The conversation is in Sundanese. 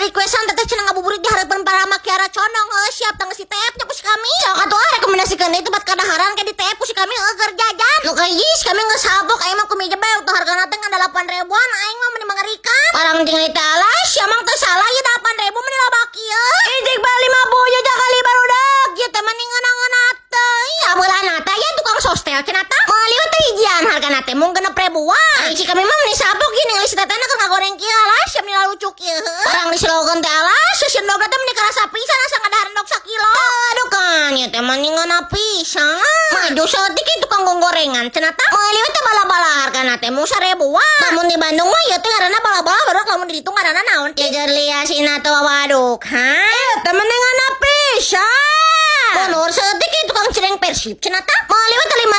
Requestan teteh cenah ngabuburit di hareupeun Parama Kiara Condong. Heuh, siap, tangga si TF nya ku si kami. Sok atuh ah, rekomendasikeun deui tempat kadaharan ke di TF ku si kami heuh keur jajan. Nu kahiji si kami geus sabok, aing mah ku mie jebel tuh hargana teh ngan 8 ribuan, aing mah meni mengerikan. Barang tinggal teh, alah, sia mang teu salah ieu 8 ribu meni loba kieu. Ijik bal 50 juta kali barudak ieu teh meni ngeunah-ngeunah teh. Sabeulahna teh aya tukang sostel cenah tah. Meuli we teh hijian, hargana teh mung 6 ribuan. Ai si kami mah meni sabok gini ningali si tetehna keur ngagoreng kieu, alah, sia meni lucu kieu. Barang disilogeun teh, alah, sieun endogna teh meni karasa pisan asa ngadahar endog sakilo. Aduh kan, ieu teh meni ngeunah pisan. Maju saeutik ieu tukang gorengan cenah tah. Meuli we teh bala-bala, hargana teh mung 1.000-an. Lamun di Bandung mah ieu teh ngaranna bala-bala baru, lamun di ditu ngaranna naon? Jejer lia sina teh waduk, ha? Ieu teh meni ngeunah pisan. Mundur saeutik ieu tukang cireng Persib cenah tah. Meuli we teh 5.